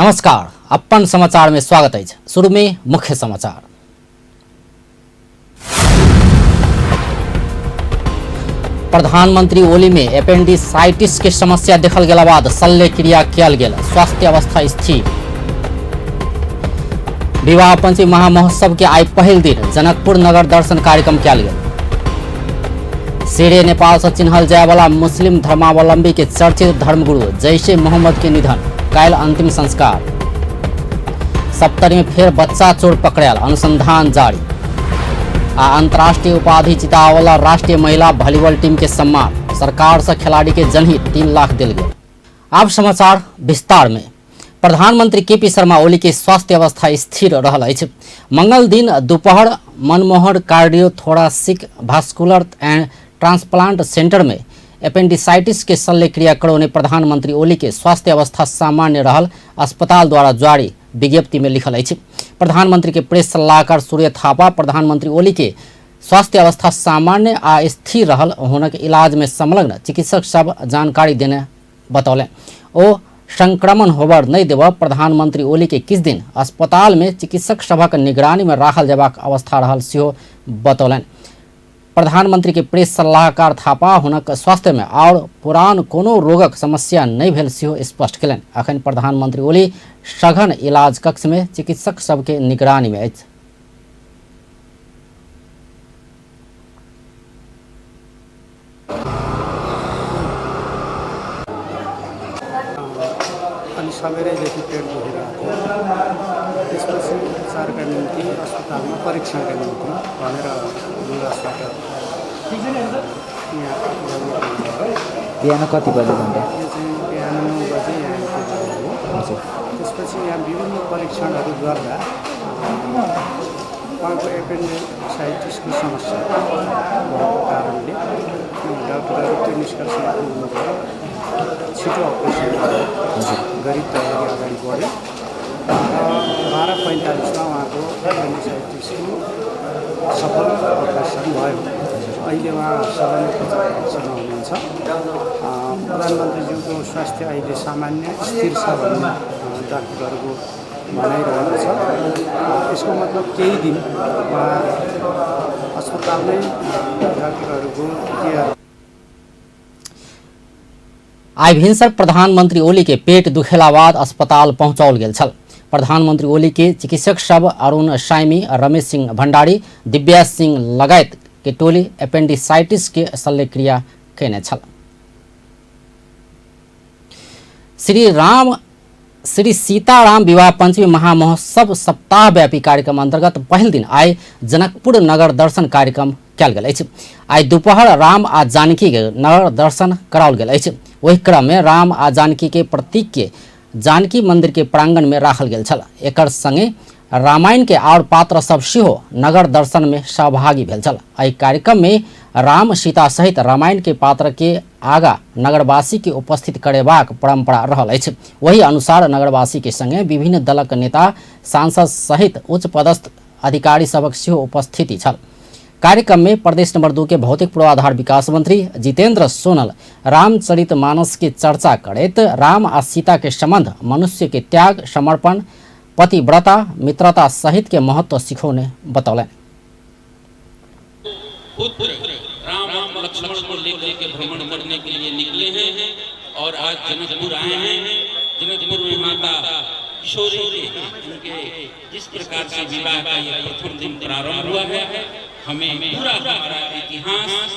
नमस्कार, अपन समाचार में स्वागत अछि। शुरू में मुख्य समाचार। प्रधानमंत्री ओली में एपेंडिसाइटिस के समस्या देखल गेला बाद शल्य क्रिया कयल गेल, स्वास्थ्य अवस्था स्थिर। विवाह पंचमी महामहोत्सव के आइ पहिल दिन जनकपुर नगर दर्शन कार्यक्रम कयल गेल। शेरे नेपाल से चिन्हल जाय वाला मुस्लिम धर्मावलंबी के चर्चित धर्मगुरु जैश मोहम्मद के निधन, काल्हि अंतिम संस्कार। सप्तरी में फेर बच्चा चोर पकड़ायल, अनुसंधान जारी। आ अंतर्राष्ट्रीय उपाधि जितावला राष्ट्रीय महिला वॉलीबॉल टीम के सम्मान, सरकार से खिलाड़ी के जनहित 3 लाख दिल गेल। आब समाचार विस्तार में। प्रधानमंत्री केपी शर्मा ओली के स्वास्थ्य अवस्था स्थिर रहल अछि। मंगल दिन दोपहर Manmohan cardiothoracic vascular and transplant centre में एपेंडिसाइटिस के शल्य क्रिया करौने प्रधानमंत्री ओली के स्वास्थ्य अवस्था सामान्य रहल अस्पताल द्वारा जारी विज्ञप्ति में लिखल अछि। प्रधानमंत्री के प्रेस सलाहकार सूर्य थापा प्रधानमंत्री ओली के स्वास्थ्य अवस्था सामान्य आ स्थिर रहल हुनक इलाज में संलग्न चिकित्सक सब जानकारी देने बतौलनि। ओ संक्रमण होबर नहि देबऽ प्रधानमंत्री ओली के किछु दिन अस्पताल में चिकित्सक सभक निगरानी में राखल जयबाक अवस्था रहल सेहो बतौलनि। प्रधानमंत्री के प्रेस सलाहकार थापा हुनक स्वास्थ्य में आओर पुरान कोनो रोगक समस्या नहि भेल सेहो स्पष्ट केलनि। अखन प्रधानमंत्री ओली सघन इलाज कक्ष में चिकित्सक सबके निगरानी में अछि। अनि सबेरैदेखि पेट दुखिरहेको थियो, त्यसपछि उपचारका निम्ति अस्पतालमा परीक्षणका निम्ति भनेर निवासबाट यहाँ ल्याउनु पर्यो। बिहान कति बजे भन्दा? यो चाहिँ बिहान 9 बजे यहाँ आइपुग्यो हो। त्यसपछि यहाँ विभिन्न परीक्षणहरू गर्दा उहाँको एपेन्डिसाइटिसको समस्या भएको कारणले डाक्टरहरू त्यो निष्कर्षमा पुग्नुभयो, छिटो अपरेसन गरी तयारी अगाडि बढ्यो र 12:45 उहाँको एपेन्डिसाइटिसको सफल अपरेसन भयो। अहिले उहाँ सघन उपचार कक्षमा हुनुहुन्छ। प्रधानमन्त्रीज्यूको स्वास्थ्य अहिले सामान्य स्थिर छ भन्ने डाक्टरहरूको भनाइरहेको छ। यसको मतलब केही दिन उहाँ अस्पतालमै डाक्टरहरूको केयर। आइ भिनसर प्रधानमंत्री ओली के पेट दुखेला बाद अस्पताल पहुंचाओल गेल छल। प्रधानमंत्री ओली के चिकित्सक सब अरुण साइमी, रमेश सिंह भंडारी, दिव्या सिंह लगायत के टोली एपेंडिसाइटिस के शल्यक्रिया केने छल। श्री सीताराम विवाह पंचमी महामहोत्सव सप्ताहव्यापी कार्यक्रम अंतर्गत पहिल दिन आइ जनकपुर नगर दर्शन कार्यक्रम कयल गेल अछि। आइ दोपहर राम आ जानकी के नगर दर्शन कराओल गेल अछि। ओहि क्रम में राम आ जानकी के प्रतीक के जानकी मंदिर के प्रांगण में राखल गेल छल। एकर संगे रामायण के आओर पात्र सब सेहो नगर दर्शन में सहभागी भेल छल। एहि कार्यक्रम में राम सीता सहित रामायण के पात्र के आगा नगरवासी के उपस्थित करेबाक परंपरा रहल अछि। वही अनुसार नगरवासी के संगे विभिन्न दलक नेता, सांसद सहित उच्च पदस्थ अधिकारी सबक सेहो उपस्थिति छल। कार्यक्रम में प्रदेश नंबर 2 के भौतिक पूर्वाधार विकास मंत्री जितेंद्र सोनल रामचरित मानस के चर्चा करैत राम आ सीता के संबंध, मनुष्य के त्याग, समर्पण, पतिव्रता, मित्रता सहित के महत्व सिखौने बतौलनि। पुत्र राम और लक्ष्मण को लेकर के भ्रमण करने के लिए निकले हैं और आज जनकपुर आए हैं। जनकपुर में माता किशोरी के उनके जिस प्रकार से विवाह का ये प्रथम दिन प्रारंभ हुआ है, हमें पूरा हमारा इतिहास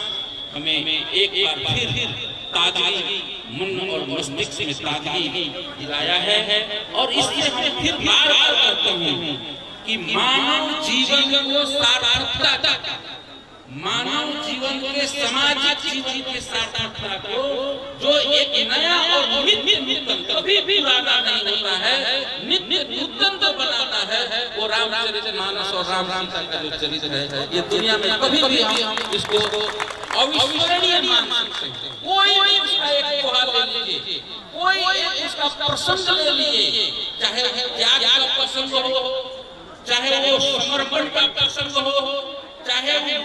हमें एक बार फिर ताजगी मन और मस्तिष्क में ताजगी दिलाया है। और इसलिए हम फिर बार बार कहते हैं कि मानव जीवन को सार्थकता, मानव जीवन के सामाजिक जीवन के सार्थकता को जो एक नया और नित्य नूतन, कभी भी पुराना नहीं होता है, नित्य नूतन जो बनाता है वो रामचरित मानस और राम सीता का जो चरित्र है, ये दुनिया में कभी भी हम इसको अविस्मरणीय मान सकते हैं। कोई भी उसका एक दोहा ले लीजिए, कोई एक उसका प्रसंग ले लीजिए, चाहे त्याग का प्रसंग हो, चाहे वो समर्पण का प्रसंग हो, चाहे वो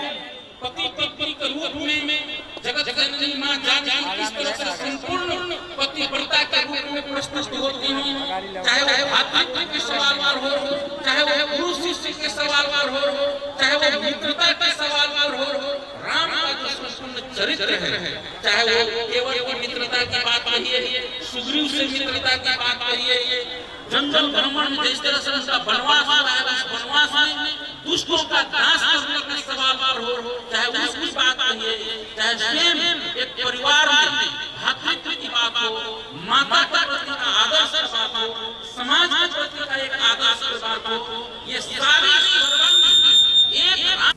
पति पत्नी के रूप में जगत जननी माँ जानकी किस तरह से संपूर्ण पतिव्रता के रूप में प्रस्तुत होती हैं, चाहे वो भातृत्व के सवाल पर हो, चाहे वो गुरु शिष्य के सवाल पर हो, चाहे वो मित्रता के सवाल पर हो, राम का जो संपूर्ण चरित्र है, चाहे वो केवल की मित्रता की बात कहिए, सुग्रीव से मित्रता की बात कहिए, जंगल भ्रमण में जिस तरह से उनका वनवास हुआ है, उस वनवास में दुष्टों का नाश करने के सवाल पर हो, चाहे उसकी बात कहिए, चाहे स्वयं एक परिवार में भातृत्व की बात हो, माता के प्रति का आदर्श की बात हो, समाज के प्रति का एक आदर्श की बात हो, ये सारी एक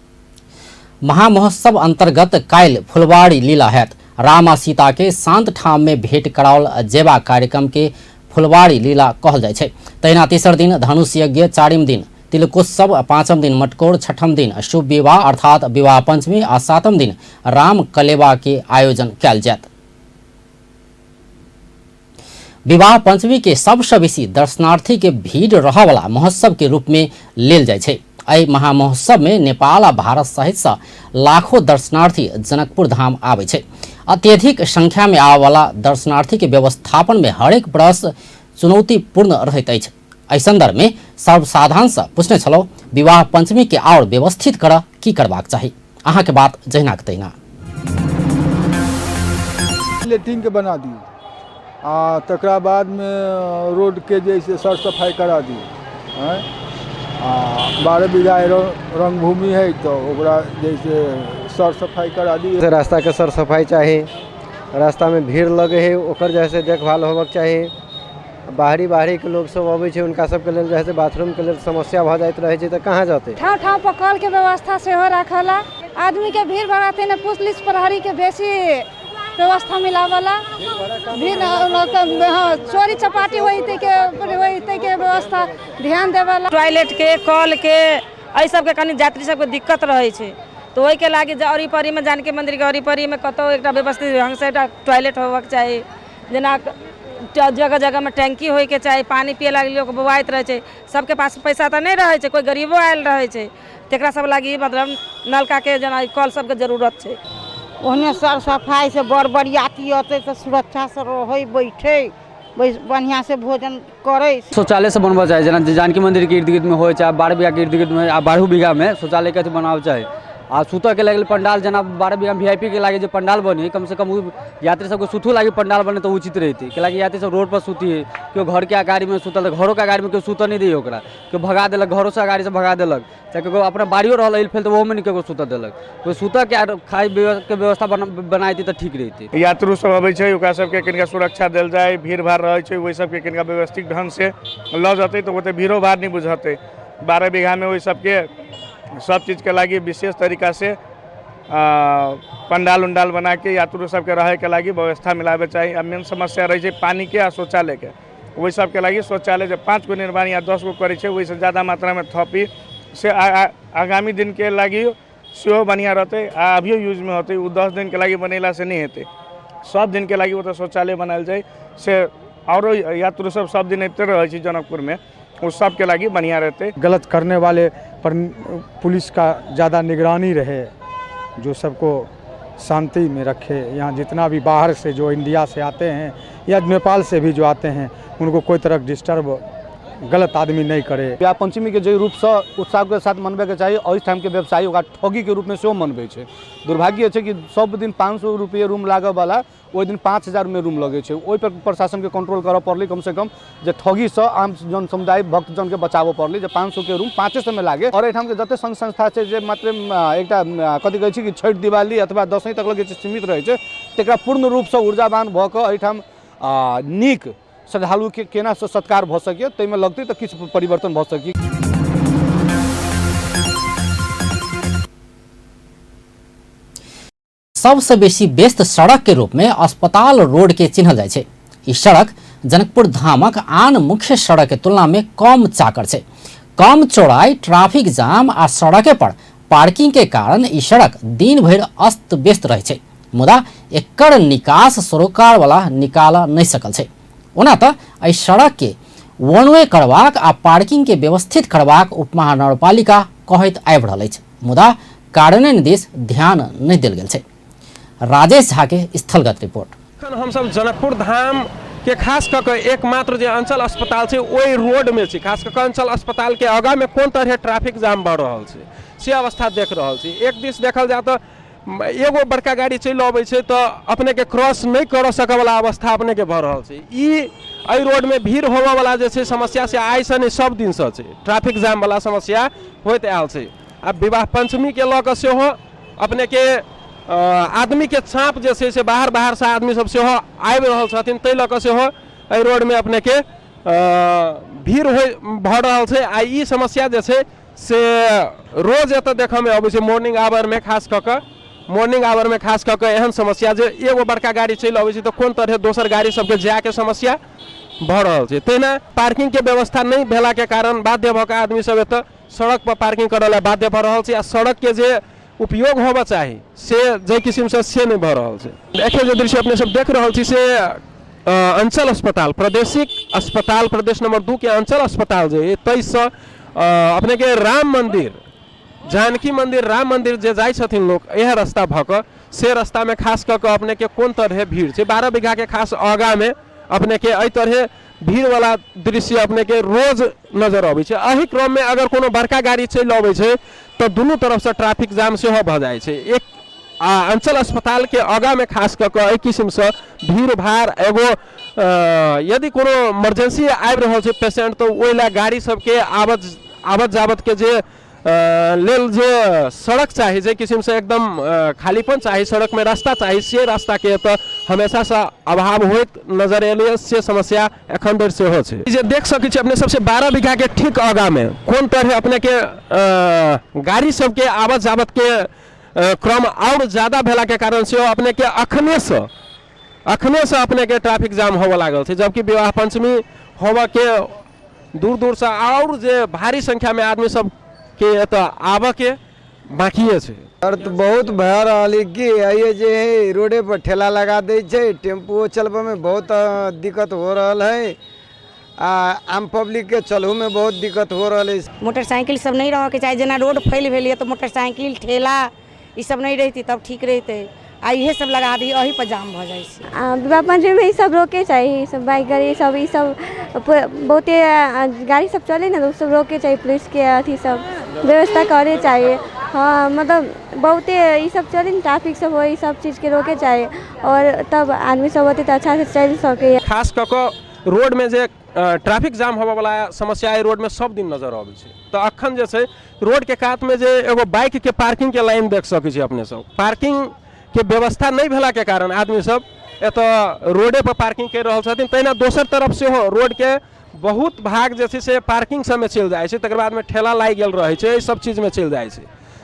महामहोत्सव अंतर्गत काल्हि फुलवाड़ी लीला हैत। राम आ सीता के शांत ठाम में भेंट कराओल जेबा कार्यक्रम के फुलवाड़ी लीला कहल जाइ छै। तहिना तेसर दिन धनुष यज्ञ, चारिम दिन तिलकोत्सव, पाँचम दिन मटकोर, छठम दिन शुभ विवाह अर्थात विवाह पंचमी आ सातम दिन राम कलेवा के आयोजन कयल जायत। विवाह पंचमी के सबसँ बेसी दर्शनार्थी के भीड़ रहऽवला महोत्सव के रूप में लेल जाइ छै। एहि महामहोत्सव में नेपाल आ भारत सहित सँ लाखों दर्शनार्थी जनकपुर धाम आबै छै। अत्यधिक संख्या में आबऽवला दर्शनार्थी के व्यवस्थापन में हरेक वर्ष चुनौतीपूर्ण रहैत अछि। एहि संदर्भ में सर्वसाधारण सँ पूछने छलहुँ, विवाह पंचमी के आओर व्यवस्थित करऽ की करबाक चाही? अहाँके बात जहिना के तहिना। लेट्रिनके बना दियौ आ तकरा बादमे रोडके जे से सर सफाइ करा दियौ। आँय, आ 12 बीघा रंगभूमि है तऽ ओकरा जैसे सर सफाइ करा दियौ। रास्ताके सर सफाइ चाही, रास्तामे भीड़ लगै है ओकर जे है से देखभाल होबऽके चाही। बाहरी बाहरीके लोक सब अबै छै, हुनका सबके लेल जे है से बाथरूमके लेल समस्या भऽ जाइत रहै छै तऽ कहाँ जेतै? ठाउँ ठाउँ पर कलके व्यवस्था सेहो राखला, आदमीके भीड़ बढ़ाते ने पुलिस प्रहरीके बेसी व्यवस्था मिलावला, भीड़ चोरी चपाटी होइते के व्यवस्था ध्यान देवला। टॉयलेट के, कल के, एहि सबके कनि यात्री सबके दिक्कत रहै छै, तऽ ओहिके लागि अरी परीमे जानकी मन्दिरके अरी परीमे कतहु एकटा व्यवस्थित ढङ्गसँ एकटा टॉयलेट होबऽके चाही। जेना जगह जगहमे टैंकी होइके चाही, पानि पिए लागि लोक बौआइत रहै छै, सबके पास पैसा तऽ नहि रहै छै, कोइ गरीबो आयल रहै छै, तकरा सब लागि मतलब नलकाके जेना कल सबके जरूरत छै। ओहने सर सफाइ से बड़ बरियाती अतै तऽ सुरक्षा से रहै, बैठै, बढ़िआँ से भोजन करै। शौचालय सब बनबऽ चाही, जेना जानकी मन्दिरके इर्द गिर्दमे होइ, चाहे 12 बीघाके इर्द गिर्दमे आ 12 बीघामे शौचालयके अथी बनाबऽ चाही। आ सुतऽके लागि पंडाल, जेना 12 बीघा VIP के लागि जे पंडाल बनी, कमसँ कम ओ यात्री सबके सुतहो लागि पंडाल बने तऽ उचित रहितै। कैलाकि यात्री सब रोड पर सुती है, केओ घरके अगाड़ीमे सुतल तऽ घरोके अगाड़ीमे केओ सुतऽ नहि दैए ओकरा, केओ भगा देलक, घरोसँ अगाड़ीसँ भगा देलक, चाहे केओ अपना बाड़ियो रहल अइल फैल तऽ ओहोमे नहि केओ सुतऽ देलक। कोइ सुतऽके आ खाइ के व्यवस्था बनाइतै तऽ ठीक रहितै। यात्रु सब अबै छै ओकरा सबके कनिका सुरक्षा देल जाय, भीड़ भाड़ रहै छै ओहि सबके कनिका व्यवस्थित ढंग से लऽ जेतै तऽ ओते भीड़ो भाड़ नहि बुझेतै। 12 बीघामे ओहि सबके सब चीजके लागि विशेष तरीका से पंडाल उंडाल बना के यात्रु सबके रहैके लागि व्यवस्था मिलाबे चाही। आ मेन समस्या रहै छै पानिके आ शौचालयके, ओहि सबके लागि शौचालय जे 5 गो निर्माण या 10 गो करै छै ओहिसँ ज्यादा मात्रामे थपी से आगामी दिनके लागि सेहो बढ़िआँ रहतै आ अभियो यूजमे होतै। ओ 10 दिनके लागि बनेलासँ नहि हेतै, सब दिनके लागि ओतऽ शौचालय बनायल जाइ से आओरो यात्रु सब सब दिन अबिते रहै छै जनकपुरमे, ओ सबके लागि बढ़िआँ रहतै। गलत करने वाले पर पुलिस का ज़्यादा निगरानी रहे, जो सबको शांति में रखे। यहाँ जितना भी बाहर से जो इंडिया से आते हैं या नेपाल से भी जो आते हैं उनको कोई तरह डिस्टर्ब गलत आदमी नहीं करे। विवाह पंचमी के जे रूपसँ उत्साहके साथ मनबैके चाही, एहिठामके व्यवसायी ओकरा ठगीके रूपमे सेहो मनबै छै। दुर्भाग्य छै कि सब दिन 500 रुपये रूम लागऽवला ओहि दिन 5000 रूम लगै छै। ओहिपर प्रशासनके कंट्रोल करऽ पड़लै, कमसँ कम जे ठगीसँ आम जन समुदाय भक्तजनके बचाबऽ पड़लै जे 500के रूम 500 लागे। आओर एहिठामके जते संघ संस्था छै जे मात्र एकटा कथी कहै छै कि छठि दिवाली अथवा दसैँ तक लग जे सीमित रहै छै, तकरा पूर्ण रूपसँ ऊर्जावान भऽ कऽ एहिठाम नीक श्रद्धालुके केना सत्कार भऽ सकैए ताहिमे लगतै तऽ किछु परिवर्तन भऽ सकै। सबसे बेसी व्यस्त सड़क के रूप में अस्पताल रोड के चिन्हल जाइ छै। ई सड़क जनकपुर धामक आन मुख्य सड़क के तुलना में कम चाकर छै। कम चौड़ाई, ट्रैफिक जाम आ सड़के पर पार्किंग के कारण ई सड़क दिन भरि अस्त व्यस्त रहै छै, मुदा एकर निकास सरोकार वाला निकाल नहीं सकल छै। ओना तऽ एहि सड़क के वन वे करबाक आ पार्किंग के व्यवस्थित करबाक उपमहानगरपालिका कहैत आबि रहल अछि, मुदा कार्यान्वयन दिस ध्यान नहि देल गेल छै। राजेश झा के स्थलगत रिपोर्ट। एखन हमसब जनकपुर धाम के खास कऽ कऽ एकमात्र जे अंचल अस्पताल छै ओहि रोडमे छै। खास कऽ कऽ अंचल अस्पतालके आगाँमे कोन तरहे ट्रैफिक जाम भऽ रहल छै से अवस्था देख रहल छी। एक दिस देखल जाय तऽ एगो बड़का गाड़ी चलि अबै छै तऽ अपनेके क्रॉस नहि करऽ सकऽवला अवस्था अपनेके भऽ रहल छै। ई एहि रोडमे भीड़ होबऽवला जे छै समस्या से आइसँ नहि सब दिनसँ छै, ट्रैफिक जामवला समस्या होइत आयल छै। आ विवाह पञ्चमीके लऽ कऽ सेहो अपनेके आदमीके चाप जे छै से बाहर बाहरसँ आदमी सब सेहो आबि रहल छथिन, ताहि लऽ कऽ सेहो एहि रोडमे अपनेके भीड़ होइ भऽ रहल छै। आ ई समस्या जे छै से रोज एतऽ देखऽमे अबै छै। मॉर्निंग आवरमे खास कऽ कऽ मॉर्निंग आवरमे खास कऽ कऽ एहन समस्या जे एगो बड़का गाड़ी चलि अबै छै तऽ कोन तरहे दोसर गाड़ी सबके जायके समस्या भऽ रहल छै। तहिना पार्किंगके व्यवस्था नहि भेलाके कारण बाध्य भऽ कऽ आदमी सब एतऽ सड़कपर पार्किंग करऽ लए बाध्य भऽ रहल छै। आ सड़कके जे उपयोग होबऽ चाही से जाहि किसिमसँ से नहि भऽ रहल छै। एखन जे दृश्य अपने सब देख रहल छी से अंचल अस्पताल, प्रादेशिक अस्पताल, प्रदेश नंबर 2 के अंचल अस्पताल जे ताहिसँ अपनेके राम मन्दिर, जानकी मन्दिर, राम मन्दिर जे जाइ छथिन लोक इएह रास्ता भऽ कऽ से रास्तामे खास कऽ कऽ अपनेके कोन तरहे भीड़ छै। 12 बीघाके खास आगाँमे अपनेके एहि तरहे भीड़वला दृश्य अपनेके रोज नजर अबै छै। एहि क्रममे अगर कोनो बड़का गाड़ी चलि अबै छै तऽ दुनू तरफसँ ट्रैफिक जाम सेहो भऽ जाइ छै। एक आ अंचल अस्पतालके आगाँमे खास कऽ कऽ एहि किसिमसँ भीड़ भाड़ एगो यदि कोनो इमरजेंसी आबि रहल छै पेशेंट तऽ ओहि लए गाड़ी सबके आवत जावतके जे लेल जे सड़क चाही, जाहि किसिमसँ एकदम खालीपन चाही, सड़कमे रास्ता चाही, से रास्ताके एतऽ हमेशासँ अभाव होइत नजर एलैए, से समस्या एखन धरि सेहो छै। जे देख सकै छी अपने सबसे 12 बीघाके ठीक आगाँमे कोन तरहे अपनेके गाड़ी सबके आवत जावतके क्रम आओर ज्यादा भेलाके कारण सेहो अपनेके अखनेसँ अपनेके ट्रैफिक जाम होबऽ लागल छै। जबकि विवाह पञ्चमी होबऽके दूर दूरसँ आओर जे भारी संख्यामे आदमी सबके एतऽ आबऽके बाकिए छै। दर्द बहुत भए रहल है कि ये जे है रोडे पर ठेला लगा दै छै, टेम्पुओ चलबऽमे बहुत दिक्कत हो रहल है आ आम पब्लिकके चलहोमे बहुत दिक्कत हो रहल है। मोटरसाइकिल सब नहि रहऽके चाही, जेना रोड फैल भेल यऽ तऽ मोटरसाइकिल ठेला ई सब नहि रहितै तब ठीक रहितै। आ इहे सब लगा दी एही पर जाम भऽ जाइ छै। विवाह पञ्चमीमे ई सब रोके चाही, ई सब बाइक गाड़ी सब ई सब बहुते गाड़ी सब चले ने, ओ सब रोके चाही, पुलिसके अथी सब व्यवस्था करे चाही। हाँ, मतलब बहुते ई सब चले ने, ट्रैफिक सब होइ, ई सब चीजके रोके चाही और तब आदमी सब होतै तऽ अच्छासँ चलि सकैए। खास कऽ कऽ रोडमे जे ट्रैफिक जाम होबऽवला समस्या एहि रोडमे सब दिन नजर अबै छै। तऽ अखन जे छै रोडके कातमे जे एगो बाइकके पार्किंगके लाइन देख सकै छी अपने सब, पार्किंगके व्यवस्था नहि भेलाके कारण आदमी सब एतऽ रोडे पर पार्किंग करि रहल छथिन। तहिना दोसर तरफ सेहो रोडके बहुत भाग जे छै से पार्किंग सबमे चलि जाइ छै, तकर बादमे ठेला लागि गेल रहै छै, एहि सब चीजमे चलि जाइ छै।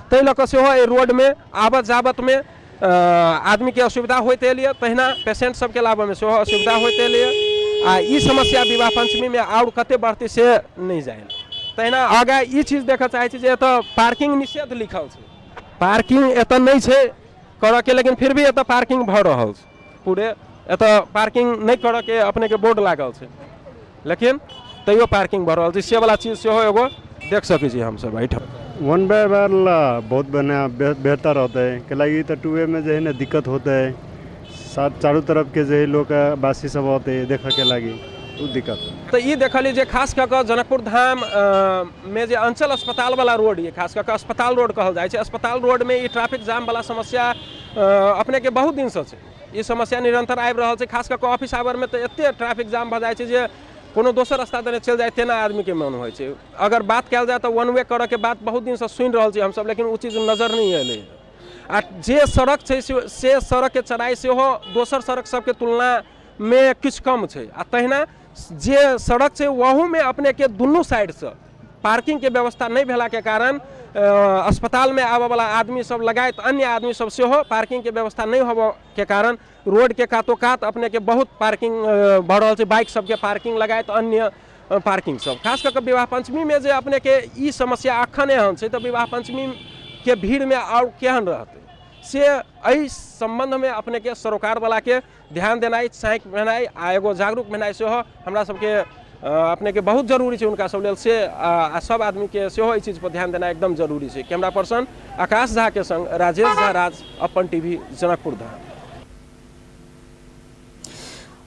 ताहि लऽ कऽ सेहो एहि रोडमे आवत जावतमे आदमीके असुविधा होइत एलैए, तहिना पेशेंट सबके लाबऽमे सेहो असुविधा होइत एलैए। आ ई समस्या विवाह पञ्चमीमे आओर कते बढ़तै से नहि जानि। तहिना आगाँ ई चीज देखऽ चाहै छी जे एतऽ पार्किंग निषेध लिखल छै, पार्किंग एतऽ नहि छै करऽके, लेकिन फिर भी एतऽ पार्किंग भऽ रहल छै। पूरे एतऽ पार्किंग नहि करऽके अपनेके बोर्ड लागल छै, लेकिन तैयो पार्किंग भऽ रहल छै, से वला चीज सेहो एगो देख सकै छी हमसब एहिठाम। वन वे वाला बहुत बढ़िया बेहतर होतै, कैलाकि तऽ टू वे में जे है ने दिक्कत होतै, चारू तरफ के जे है लोक वासी सब होतै देखऽ के लागि उ दिक्कत। तऽ ई देखलियै जे खास कऽ कऽ जनकपुर धाम मे जे अंचल अस्पताल वाला रोड ये, खास कऽ कऽ अस्पताल रोड कहल जाइ छै, अस्पताल रोड मे ई ट्रैफिक जाम वाला समस्या अपने के बहुत दिनसँ छै। ई समस्या निरंतर आबि रहल छै। खास कऽ कऽ ऑफिस आवर मे तऽ एते ट्रैफिक जाम भऽ जाइ छै जे कोनो दोसर रास्ता देने चलि जाइ तेना आदमीके मन होइ छै। अगर बात कयल जाय तऽ वन वे करऽके बात बहुत दिनसँ सुनि रहल छी हमसब, लेकिन ओ चीज नजर नहि एलै। आ जे सड़क छै से सड़कके चौड़ाइ सेहो दोसर सड़क सबके तुलनामे किछु कम छै। आ तहिना जे सड़क छै ओहूमे अपनेके दुनू साइडसँ पार्किंगके व्यवस्था नहि भेलाके कारण अस्पतालमे आबऽवला आदमी सब लगायत अन्य आदमी सब सेहो पार्किंगके व्यवस्था नहि होबऽके कारण रोडके कातो कात अपनेके बहुत पार्किंग भऽ रहल छै, बाइक सबके पार्किंग लगायत अन्य पार्किंग सब। खास कऽ कऽ विवाह पञ्चमीमे जे अपनेके ई समस्या एखन एहन छै तऽ विवाह पञ्चमीके भीड़मे आओर केहन रहतै से एहि सम्बन्धमे अपनेके सरोकारवलाके ध्यान देनाइ, सहायक भेनाइ आ एगो जागरूक भेनाइ सेहो हमरा सबके अपनेके बहुत जरूरी छै हुनका सब लेल से। आ सब आदमीके सेहो एहि चीजपर ध्यान देनाइ एकदम जरूरी छै। कैमरा पर्सन आकाश झा के संग राजेश झा राज, अपन टीवी, जनकपुर धाम।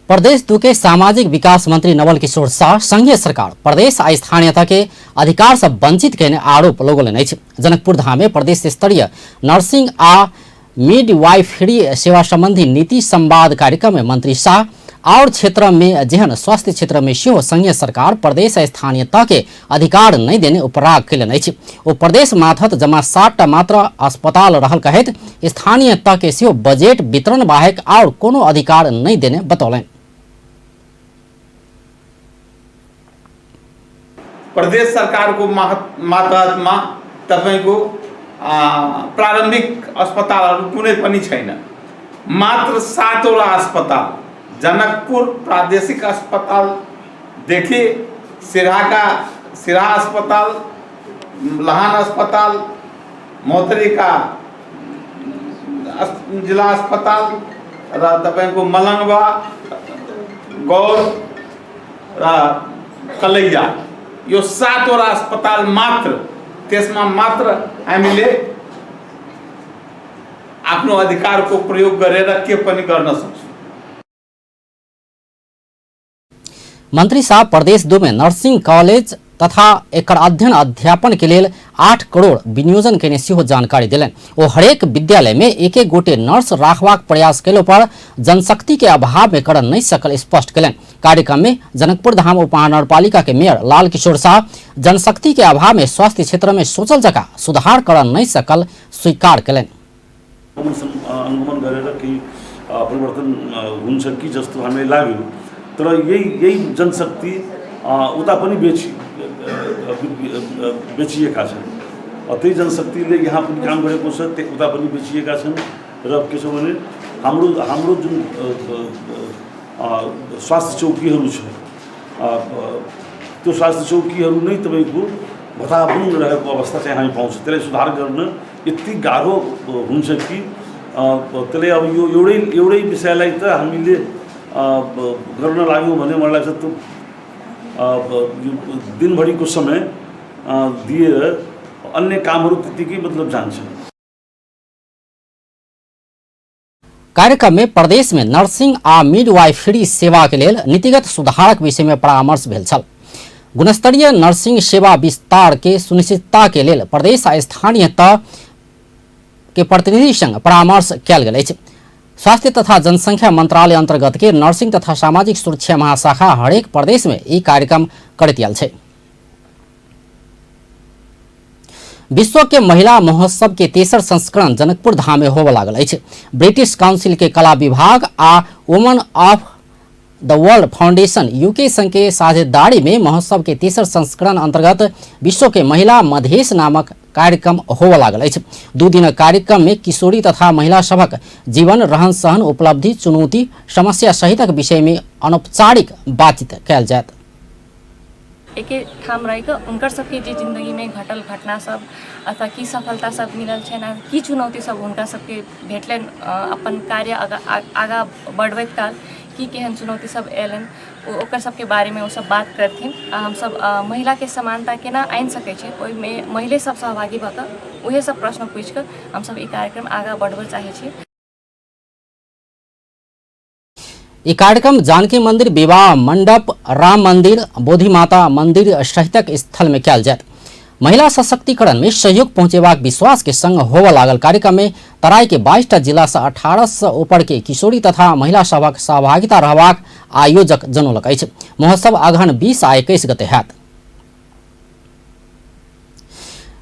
प्रदेश 2 के सामाजिक विकास मंत्री नवल किशोर शाह संघीय सरकार प्रदेश आ स्थानीयता के अधिकार से वंचित केने आरोप लगौलनि अछि। जनकपुर धाम में प्रदेश स्तरीय नर्सिंग आ मिडवाइफरी सेवा संबंधी नीति संवाद कार्यक्रम में मंत्री शाह और क्षेत्र में जेहन स्वास्थ्य क्षेत्र में सेहो संघीय सरकार प्रदेश आ स्थानीय तह के अधिकार नहि देने उपराग कयलनि अछि। ओ प्रदेश माथत जमा 7टा मात्र अस्पताल रहल कहैत स्थानीय तह के सेहो बजट वितरण बाहेक और कोनो अधिकार नहि देने बतौलनि। प्रदेश सरकारको मातहतमा तपाईँको प्रारम्भिक अस्पतालहरू कुनै पनि छैन। मात्र 7वटा अस्पताल, जनकपुर प्रादेशिक अस्पतालदेखि सिराहा सिराहा अस्पताल, लहान अस्पताल, महोत्तरीका जिल्ला अस्पताल र तपाईँको मलङ्गवा, गौर र कलैया, यो 7वटा अस्पताल मात्र, त्यसमा मात्र हामीले आफ्नो अधिकारको प्रयोग गरेर के पनि गर्न सक्छौँ। मंत्री साहब प्रदेश 2 में नर्सिंग कॉलेज तथा एकर अध्ययन अध्यापन के लेल 8 करोड़ विनियोजन केने सेहो जानकारी देलनि। ओ हरेक विद्यालय में एक एक गोटे नर्स राखबाक प्रयास कयलो पर जनशक्ति के अभाव में कर नहि सकल स्पष्ट कयलनि। कार्यक्रम में जनकपुर धाम उपमहानगरपालिका के मेयर लाल किशोर शाह जनशक्ति के अभाव में स्वास्थ्य क्षेत्र में सोचल जका सुधार कर नहि सकल स्वीकार कयलनि। अनुगमन गरेर केही परिवर्तन हुन्छ कि जस्तो हामीलाई लाग्यो, तर यही यही जनशक्ति उता पनि बेचिएका छन्। त्यही जनशक्तिले यहाँ पनि काम गरेको छ, उता पनि बेचिएका छन्। र के छ भने हाम्रो हाम्रो जुन स्वास्थ्य चौकीहरू छ, त्यो स्वास्थ्य चौकीहरू नै तपाईँको भताभुङ रहेको अवस्था चाहिँ हामी पाउँछौँ। त्यसलाई सुधार गर्न यति गाह्रो हुन्छ कि त्यसले अब यो एउटै एउटै विषयलाई त हामीले गर्न लाग्यौँ भने मलाई लाग्छ त्यो दिनभरिको समय दिएर अन्य कामहरू त्यत्तिकै मतलब जान्छ। कार्यक्रम में प्रदेश में नर्सिंग आ मिडवाइफरी सेवा के लेल नीतिगत सुधारक विषय में परामर्श भेल छल। गुणस्तरीय नर्सिंग सेवा विस्तार के सुनिश्चितता के लेल प्रदेश आ स्थानीय तह के प्रतिनिधि संग परामर्श कयल गेल अछि। स्वास्थ्य तथा जनसंख्या मंत्रालय अंतर्गत के नर्सिंग तथा सामाजिक सुरक्षा महाशाखा हरेक प्रदेश में ई कार्यक्रम करैत आयल छै। विश्व के महिला महोत्सव के तेसर संस्करण जनकपुर धाम में होबय लागल अछि। ब्रिटिश काउंसिल के कला विभाग आ women of the world foundation UK संघ के साझेदारी में महोत्सव के तेसर संस्करण अंतर्गत विश्व के महिला मधेश नामक कार्यक्रम होबय लागल अछि। 2 दिनक कार्यक्रम में किशोरी तथा महिला सभक जीवन, रहन सहन, उपलब्धि, चुनौती, समस्या सहितक विषय में अनौपचारिक बातचीत कयल जायत। एके ठाम रहि कऽ हुनकर सबके जे जिन्दगीमे घटल घटना सब अथवा की सफलता सब मिलल छनि आ की चुनौती सब हुनका सबके भेटलनि, अपन कार्य आगाँ बढ़बैत काल की केहन चुनौती सब अयलनि, ओकर सबके बारेमे ओ सब बात करथिन। आ हमसब महिलाके समानता केना आनि सकै छै, ओहिमे महिले सब सहभागी भऽ कऽ उएह सब प्रश्न पूछि कऽ हमसब ई कार्यक्रम आगाँ बढ़बऽ चाहै छी। ई कार्यक्रम जानकी मंदिर, विवाह मंडप, राम मंदिर, बोधि माता मंदिर सहितक स्थल में कयल जायत। महिला सशक्तिकरण में सहयोग पहुंचेबाक विश्वास के संग होबय लागल कार्यक्रम में तराई के 22टा जिला से 18 से ऊपर के किशोरी तथा महिला सभक सहभागिता रहबाक आयोजक जनौलक अछि। महोत्सव अगहन 20 आ 21 गते हैत।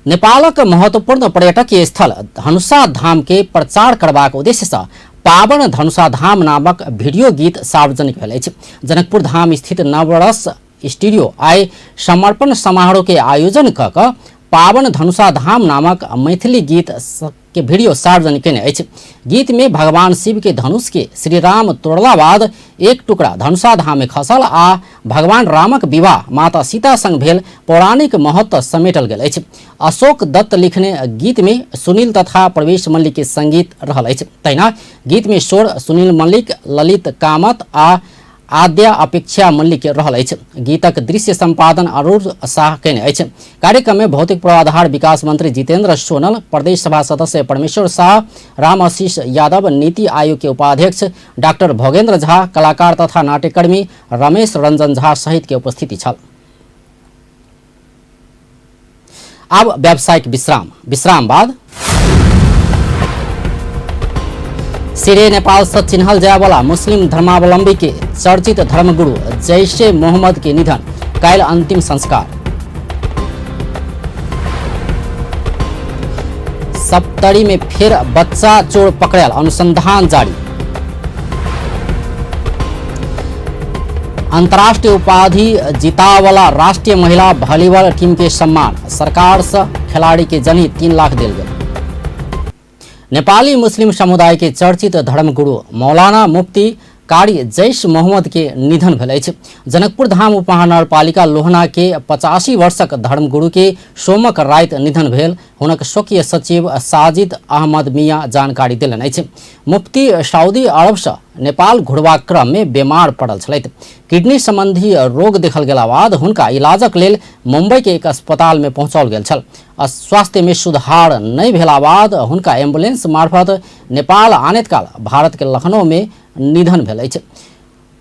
नेपालक महत्वपूर्ण पर्यटकीय स्थल धनुषा धाम के प्रचार करबाक उद्देश्य से पावन धनुषा धाम नामक वीडियो गीत सार्वजनिक भेल अछि। जनकपुर धाम स्थित नवरस स्टूडियो आइ समर्पण समारोह के आयोजन क कऽ पावन धनुषा धाम नामक मैथिली गीत के वीडियो सार्वजनिक केने अछि। गीत में भगवान शिव के धनुष के श्री राम तोड़ला बाद एक टुकड़ा धनुषा धाम में खसल आ भगवान रामक विवाह माता सीता संग भेल पौराणिक महत्व समेटल गेल अछि। अशोक दत्त लिखने गीत में सुनील तथा प्रवेश मल्लिक के संगीत रहल अछि। तहिना गीत में स्वर सुनील मल्लिक, ललित कामत आ आद्या अपेक्षा मल्लिक रहल अछि। गीतक दृश्य संपादन अरुण शाह कयने अछि। कार्यक्रम में भौतिक पूर्वाधार विकास मंत्री जितेंद्र सोनल, प्रदेश सभा सदस्य परमेश्वर शाह, राम आशीष यादव, नीति आयोग के उपाध्यक्ष डॉक्टर भोगेंद्र झा, कलाकार तथा नाट्यकर्मी रमेश रंजन झा सहित के उपस्थिति छल। अब व्यावसायिक विश्राम। विश्राम बाद सिरे नेपाल से चिन्हल जाए वाला मुस्लिम धर्मावलंबी के चर्चित धर्मगुरु जैशे मोहम्मद के निधन, काल्हि अंतिम संस्कार। सप्तरी में फिर बच्चा चोर पकड़ल, अनुसंधान जारी। अंतर्राष्ट्रीय उपाधि जीतावला राष्ट्रीय महिला वॉलीबॉल टीम के सम्मान, सरकार से खिलाड़ी के जनहित 3 लाख दिल गए। नेपाली मुस्लिम समुदाय के चर्चित धर्मगुरु मौलाना मुफ्ती कारी जैश मोहम्मद के निधन भेल अछि। जनकपुर धाम उपमहानगरपालिका लोहना के 85 वर्षक धर्मगुरु के सोमक राति निधन भेल हुनक स्वकीय सचिव साजिद अहमद मियाँ जानकारी देलनि अछि। मुफ्ती सऊदी अरब से नेपाल घुरबाक क्रम में बीमार पड़ल छलथि। किडनी संबंधी रोग देखल गेला बाद हुनका इलाजक लेल मुंबई के एक अस्पताल में पहुंचाओल गेल छल। स्वास्थ्य में सुधार नहीं भेला बाद हुनका एम्बुलेंस मार्फत नेपाल आनैत काल भारत के लखनऊ में निधन भेल अछि।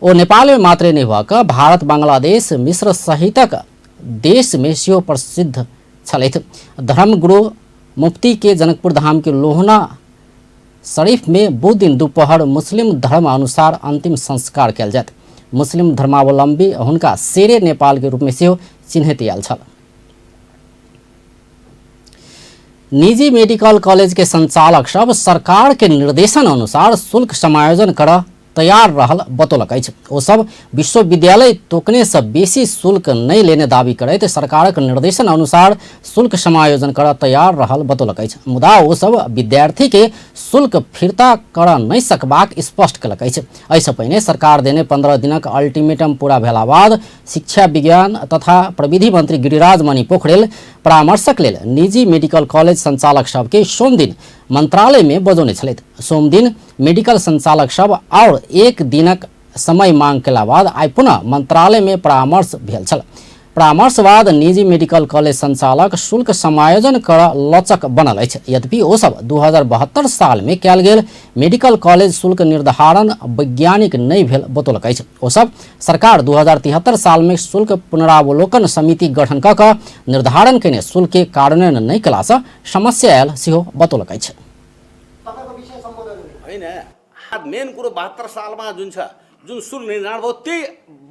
ओ नेपाल में मात्रे नहि भऽ कऽ भारत, बांग्लादेश, मिस्र सहितक देश में सेहो प्रसिद्ध छलथि। धर्मगुरु मुफ्ती के जनकपुर धाम के लोहना शरीफ में बुध दिन दोपहर मुस्लिम धर्म अनुसार अंतिम संस्कार कयल जायत। मुस्लिम धर्मावलंबी हुनका शेरे नेपाल के रूप में सेहो चिन्हैत आयल छल। निजी मेडिकल कॉलेज के संचालक सब सरकार के निर्देशन अनुसार शुल्क समायोजन कर तैयार रहल बतौलक अछि। ओ सब विश्वविद्यालय तोकने से बेसी शुल्क नहीं लेने दावी करैत सरकारक निर्देशन अनुसार शुल्क समायोजन कर तैयार रहल बतौलक अछि। मुदा ओ सब विद्यार्थी के शुल्क फिर्ता कर नहीं सकबाक स्पष्ट कयलक अछि। एहिसँ पहिने सरकार देने 15 दिनक अल्टीमेटम पूरा भेला बाद शिक्षा विज्ञान तथा प्रविधि मंत्री गिरिराज मणि पोखरेल परामर्शक लेल निजी मेडिकल कॉलेज संचालक सबके सोमदिन मंत्रालय में बजौने छलथि। सोमदिन मेडिकल संचालक सब और एक दिनक समय मांग केला बाद आइ पुनः मंत्रालय में परामर्श भेल छल। परामर्श बाद निजी मेडिकल कॉलेज संचालक शुल्क समायोजन कर लचक बनल अछि। यद्यपि ओ सब 2072 साल में कयल गेल मेडिकल कॉलेज शुल्क निर्धारण वैज्ञानिक नहि भेल बतौलक अछि। ओ सब सरकार 2073 साल में शुल्क पुनरावलोकन समिति गठन कऽ कऽ निर्धारण कयने शुल्क के कार्यान्वयन नहि कयलासँ समस्या आयल सेहो बतौलक अछि। मेन कुरो 72 सालमा जुन छ, जुन शुल्क निर्धारण भयो त्यही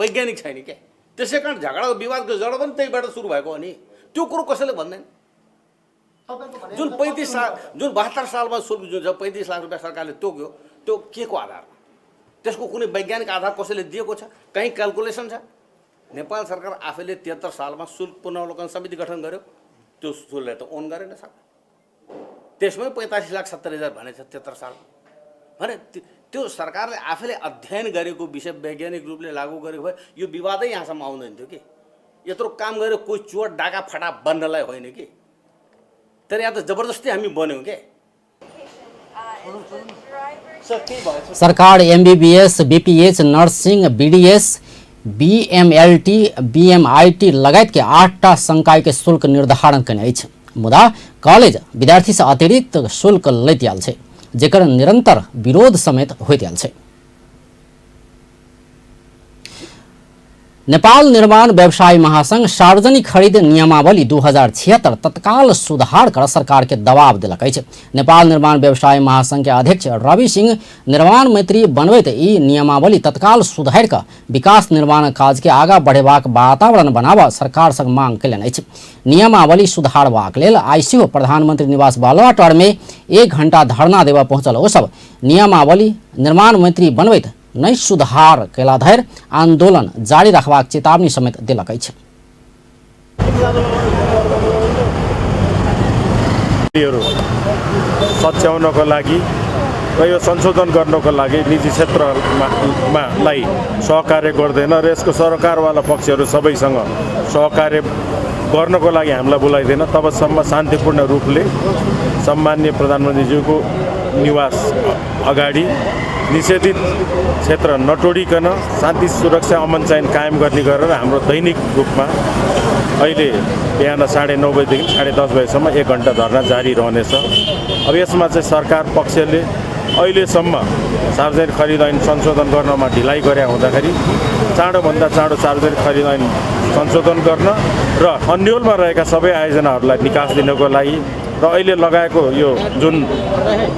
वैज्ञानिक छैन के, त्यसै कारण झगडा विवादको जड पनि त्यहीबाट सुरु भएको हो नि। त्यो कुरो कसैले भन्दैन। जुन 35 साल, जुन 72 सालमा शुल्क जुन छ 35 लाख रुपियाँ सरकारले तोक्यो, त्यो के को आधारमा? त्यसको कुनै वैज्ञानिक आधार कसैले दिएको छ? कहीँ क्यालकुलेसन छ? नेपाल सरकार आफैले 73 सालमा शुल्क पुनरावलोकन समिति गठन गर्यो, त्यो शुल्कले त ओन गरेन सरकार। त्यसमै 45,70,000 भनेछ 73 सालमा। भने त्यो सरकारले आफैले अध्ययन गरेको विषय वैज्ञानिक रूपले लागू गरेको भए यो विवादै यहाँसम्म आउँदैन थियो कि। यत्रो काम गरेर कोही चोर डाका फटा बन्नलाई होइन कि, तर यहाँ त जबरजस्ती हामी बन्यौँ के। सरकार MBBS, BPH, nursing, BDS, BMLT, BMIT लगायत के 8टा संकाय के शुल्क निर्धारण कयने अछि। मुदा कॉलेज विद्यार्थी से अतिरिक्त शुल्क लैत आयल छै, जेकर निरंतर विरोध समेत होइत आयल छै। नेपाल निर्माण व्यवसायी महासंघ सार्वजनिक खरीद नियमावली 2076 तत्काल सुधार कर सरकार के दबाव देलक अछि। नेपाल निर्माण व्यवसायी महासंघ के अध्यक्ष रवि सिंह निर्माण मैत्री बनबैत ई नियमावली तत्काल सुधार कर विकास निर्माण काज के आगा बढ़ेबाक वातावरण बनाबऽ सरकार संग मांग कयलनि अछि। नियमावली सुधारबाक लेल आइ सेहो प्रधानमंत्री निवास बालुवाटार में 1 घंटा धरना देबऽ पहुंचल ओ सब नियमावली निर्माण मैत्री बनबैत नहि सुधार कयला धरि आंदोलन जारी रखबाक चेतावनी समेत देलक अछि। सच्याउनको लागि र यो संशोधन गर्नको लागि निजी क्षेत्रलाई सहकार्य गर्दैन र यसको सरकारवाला पक्षहरू सबैसँग सहकार्य गर्नको लागि हामीलाई बोलाइँदैन तबसम्म शान्तिपूर्ण रूपले सम्माननीय प्रधानमन्त्रीज्यूको निवास अगाडि निषेधित क्षेत्र नटोडिकन शान्ति सुरक्षा अमन चयन कायम गर्ने गरेर हाम्रो दैनिक रूपमा अहिले बिहान 9:30 बजीदेखि 10:30 बजीसम्म 1 घन्टा धरना जारी रहनेछ। अब यसमा चाहिँ सरकार पक्षले अहिलेसम्म सार्वजनिक खरिद ऐन संशोधन गर्नमा ढिलाइ गरे हुँदाखेरि चाँडोभन्दा चाँडो सार्वजनिक खरिद ऐन संशोधन गर्न र अन्यलमा रहेका सबै आयोजनाहरूलाई निकास दिनको लागि र अहिले लगाएको यो जुन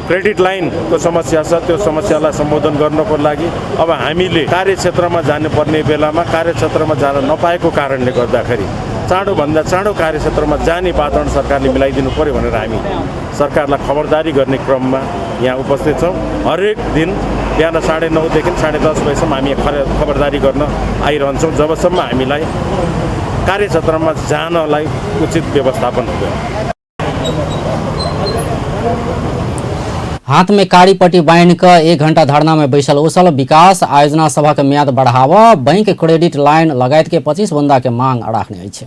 क्रेडिट लाइनको समस्या छ त्यो समस्यालाई सम्बोधन गर्नको लागि अब हामीले कार्यक्षेत्रमा जानुपर्ने बेलामा कार्यक्षेत्रमा जान नपाएको कारणले गर्दाखेरि चाँडोभन्दा चाँडो कार्यक्षेत्रमा जाने वातावरण सरकारले मिलाइदिनु पर्यो भनेर हामी सरकारलाई खबरदारी गर्ने क्रममा यहाँ उपस्थित छौँ। हरेक दिन बिहान 9:30 देखि 10:30 बजीसम्म हामी खबरदारी गर्न आइरहन्छौँ, जबसम्म हामीलाई कार्यक्षेत्रमा जानलाई उचित व्यवस्थापन हुँदैन। हाथ में कारी पट्टी बांधि कऽ 1 घंटा धरना में बैसल ओसल विकास आयोजना सभक म्याद बढ़ावा बैंक क्रेडिट लाइन लगायत के 25 बुंदा के मांग राखने अछि।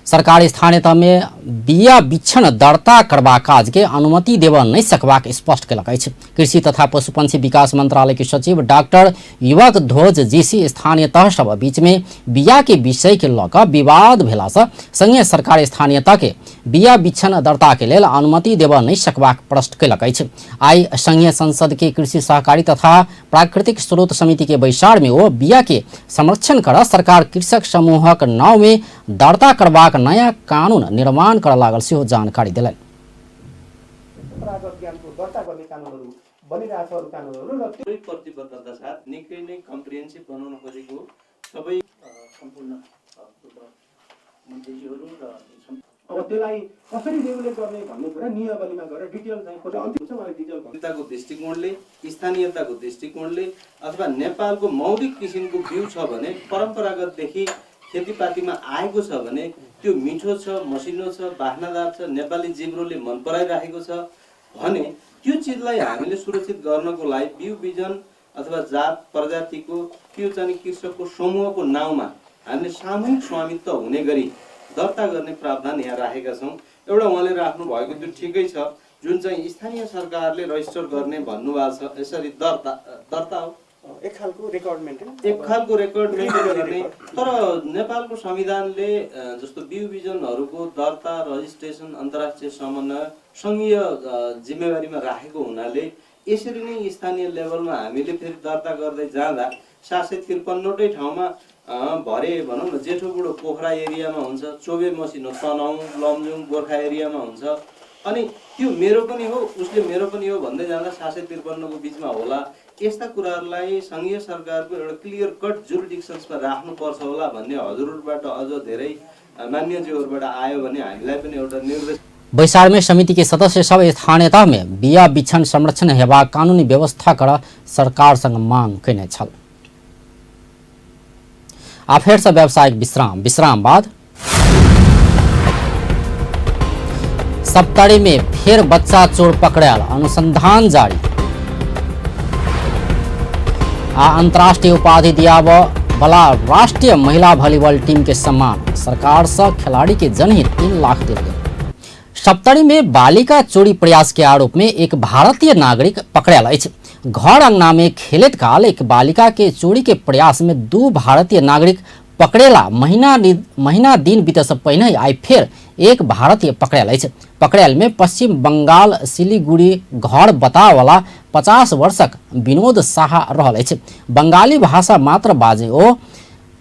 सरकार स्थानीय तह में बिया बिछन दर्ता करबाक काज के अनुमति देबऽ नहि सकबाक स्पष्ट केलक अछि। कृषि तथा पशुपक्षी विकास मंत्रालय के सचिव डॉक्टर युवक ध्वज जीसी स्थानीय तह सब बीच में बिया के विषय के लऽ कऽ विवाद भेलासँ संगे सरकार स्थानीय तह के बिया बिछन दर्ता के लेल अनुमति देबऽ नहि सकबाक प्रश्न केलक अछि। आइ संघीय संसद के कृषि सहकारी तथा प्राकृतिक स्रोत समिति के बैसार में ओ बिया के संरक्षण कर सरकार कृषक समूहक नाव में दर्ता करबाक नया कानून निर्माण कर लागल सेहो जानकारी देलनि। परम्परागत ज्ञानको दर्ता गर्ने कानुनहरू बनिरहेछ, अरू कानुनहरू र त्यो प्रतिबद्धता साथ निकै नै कम्प्रिहेन्सिभ बनाउन खोजेको सबै सम्पूर्ण मन्त्रीजीहरू र अब त्यसलाई कसरी रेगुलेट गर्ने भन्ने कुरा नियमावलीमा गएर डिटेल चाहिँ अन्तिम हुन्छ। उहाँले डिटेल जनताको दृष्टिकोणले, स्थानीयताको दृष्टिकोणले अथवा नेपालको मौलिक किसिमको बिउ छ भने परम्परागतदेखि खेतीपातीमा आएको छ भने त्यो मिठो छ, मसिनो छ, बास्नादार छ, नेपाली जिब्रोले मन पराइराखेको छ भने त्यो चिजलाई हामीले सुरक्षित गर्नको लागि बिउ बिजन अथवा जात प्रजातिको त्यो चाहिँ कृषकको समूहको नाउँमा हामीले सामूहिक स्वामित्व हुने गरी दर्ता गर्ने प्रावधान यहाँ राखेका छौँ। एउटा उहाँले राख्नु भएको त्यो ठिकै छ, जुन चाहिँ स्थानीय सरकारले रजिस्टर गर्ने भन्नुभएको छ, यसरी दर्ता दर्ता हो, एक खालको रेकर्ड मेन्टेन, एक खालको रेकर्ड मेन्टेन गर्ने। तर नेपालको संविधानले जस्तो बिउ बिजनहरूको दर्ता रजिस्ट्रेसन अन्तर्राष्ट्रिय समन्वय सङ्घीय जिम्मेवारीमा राखेको हुनाले यसरी नै स्थानीय लेभलमा हामीले फेरि दर्ता गर्दै जाँदा 753वटै ठाउँमा भरे भनौँ न जेठो बुढो पोखरा एरियामा हुन्छ, चोबे मसिनो तनहुँ लमजुङ गोर्खा एरियामा हुन्छ, अनि त्यो मेरो पनि हो उसले मेरो पनि हो भन्दै जाँदा 753को बिचमा होला। यस्ता कुराहरूलाई सङ्घीय सरकारको एउटा क्लियर कट जुरिडिक्सन्समा राख्नुपर्छ होला भन्ने हजुरहरूबाट अझ धेरै मान्यज्यूहरूबाट आयो भने हामीलाई पनि एउटा निर्देश। बैसार में समिति के सदस्य सब स्थानीय तह में बिया बिछन संरक्षण हेबाक कानूनी व्यवस्था कर सरकार संग मांग केने छल। आ फेर से व्यावसायिक विश्राम, विश्राम बाद सप्तरी में फिर बच्चा चोर पकड़ायल, अनुसंधान जारी। आ अंतर्राष्ट्रीय उपाधि दियाबऽ वाला राष्ट्रीय महिला वॉलीबॉल टीम के सम्मान, सरकार से खिलाड़ी के जनहित 3 लाख देल गेल। सप्तरी में बालिका चोरी प्रयास के आरोप में एक भारतीय नागरिक पकड़ायल अछि। घर अंगना में खेलत काल एक बालिका के चोरी के प्रयास में 2 भारतीय नागरिक पकड़ेला महीना दिन बीते से पहिने आइ फेर एक भारतीय पकड़ायल अछि। पकड़ायल में पश्चिम बंगाल सिलीगुड़ी घर बतावला 50 वर्षक विनोद साहा रहल अछि। बंगाली भाषा मात्र बाजे ओ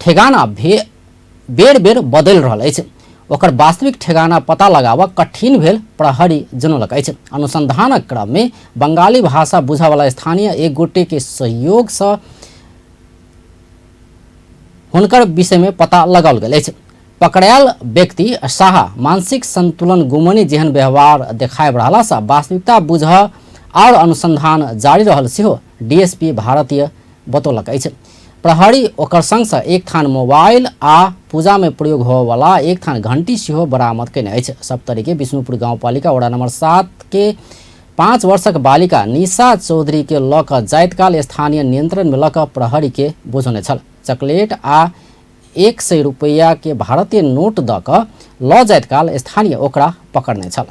ठेगाना बेर बेर बदलि रहल अछि। ओकर वास्तविक ठेगाना पता लगाबऽ कठिन भेल प्रहरी जनौलक अछि। अनुसंधानक क्रम में बंगाली भाषा बुझयवला स्थानीय एक गोटे के सहयोग से हुनकर विषय में पता लगाओल गेल अछि। पकड़ायल व्यक्ति साहा मानसिक संतुलन गुमने जेहन व्यवहार देखाबि रहला से वास्तविकता बुझऽ और अनुसंधान जारी रहल सेहो डीएसपी भारतीय बतौलक अछि। प्रहरी ओकर संग एक थान मोबाइल आ पूजा में प्रयोग होवला एक थान घंटी सेहो बरामद केने अछि। सप्तरी के विष्णुपुर गाउँपालिका वडा नंबर 7 के 5 वर्षक बालिका निशा चौधरी के लऽ कऽ जाइत काल स्थानीय नियंत्रण में लऽ कऽ प्रहरी के बुझौने छल। चॉकलेट आ 100 रुपैया के भारतीय नोट दऽ कऽ लऽ जाइत काल स्थानीय ओकरा पकड़ने छल।